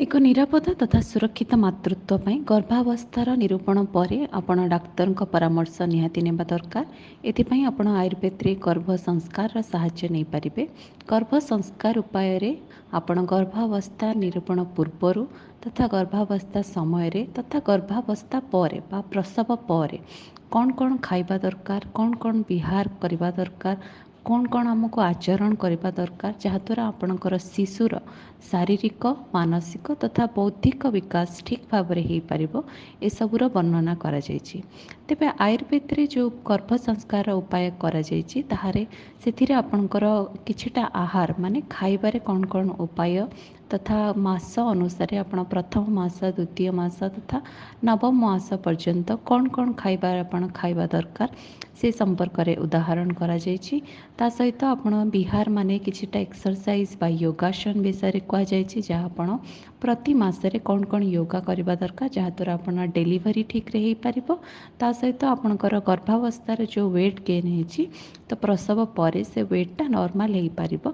ଏକ ନିରାପଦ ତଥା ସୁରକ୍ଷିତ ମାତୃତ୍ୱ ପାଇଁ ଗର୍ଭାବସ୍ଥାର ନିରୂପଣ ପରେ ଆପଣ ଡାକ୍ତରଙ୍କ ପରାମର୍ଶ ନିହାତି ନେବା ଦରକାର। ଏଥିପାଇଁ ଆପଣ ଆୟୁର୍ବେଦରେ ଗର୍ଭ ସଂସ୍କାରର ସାହାଯ୍ୟ ନେଇପାରିବେ। ଗର୍ଭ ସଂସ୍କାର ଉପାୟରେ ଆପଣ ଗର୍ଭାବସ୍ଥା ନିରୂପଣ ପୂର୍ବରୁ ତଥା ଗର୍ଭାବସ୍ଥା ସମୟରେ ତଥା ଗର୍ଭାବସ୍ଥା ପରେ ବା ପ୍ରସବ ପରେ କ'ଣ କ'ଣ ଖାଇବା ଦରକାର, କ'ଣ କ'ଣ ବିହାର କରିବା ଦରକାର, କ'ଣ କ'ଣ ଆମକୁ ଆଚରଣ କରିବା ଦରକାର, ଯାହାଦ୍ୱାରା ଆପଣଙ୍କର ଶିଶୁର ଶାରୀରିକ, ମାନସିକ ତଥା ବୌଦ୍ଧିକ ବିକାଶ ଠିକ୍ ଭାବରେ ହେଇପାରିବ, ଏସବୁର ବର୍ଣ୍ଣନା କରାଯାଇଛି। ତେବେ ଆୟୁର୍ବେଦରେ ଯେଉଁ ଗର୍ଭ ସଂସ୍କାର ଉପାୟ କରାଯାଇଛି, ତାହାରେ ସେଥିରେ ଆପଣଙ୍କର କିଛିଟା ଆହାର ମାନେ ଖାଇବାରେ କ'ଣ କ'ଣ ଉପାୟ ତଥା ମାସ ଅନୁସାରେ ଆପଣ ପ୍ରଥମ ମାସ, ଦ୍ୱିତୀୟ ମାସ ତଥା ନବମ ମାସ ପର୍ଯ୍ୟନ୍ତ କ'ଣ କ'ଣ ଖାଇବା ଆପଣ ଖାଇବା ଦରକାର, ସେ ସମ୍ପର୍କରେ ଉଦାହରଣ କରାଯାଇଛି। ତା ସହିତ ଆପଣ ବିହାର ମାନେ କିଛିଟା ଏକ୍ସରସାଇଜ୍ ବା ଯୋଗାସନ ବିଷୟରେ କୁହାଯାଇଛି, ଯାହା ଆପଣ ପ୍ରତି ମାସରେ କ'ଣ କ'ଣ ୟୋଗା କରିବା ଦରକାର, ଯାହାଦ୍ୱାରା ଆପଣ ଡେଲିଭରି ଠିକ୍ରେ ହେଇପାରିବ। ତା ସହିତ ଆପଣଙ୍କର ଗର୍ଭାବସ୍ଥାରେ ଯେଉଁ ୱେଟ୍ ଗେନ୍ ହେଇଛି, ତ ପ୍ରସବ ପରେ ସେ ୱେଟ୍ଟା ନର୍ମାଲ୍ ହେଇପାରିବ।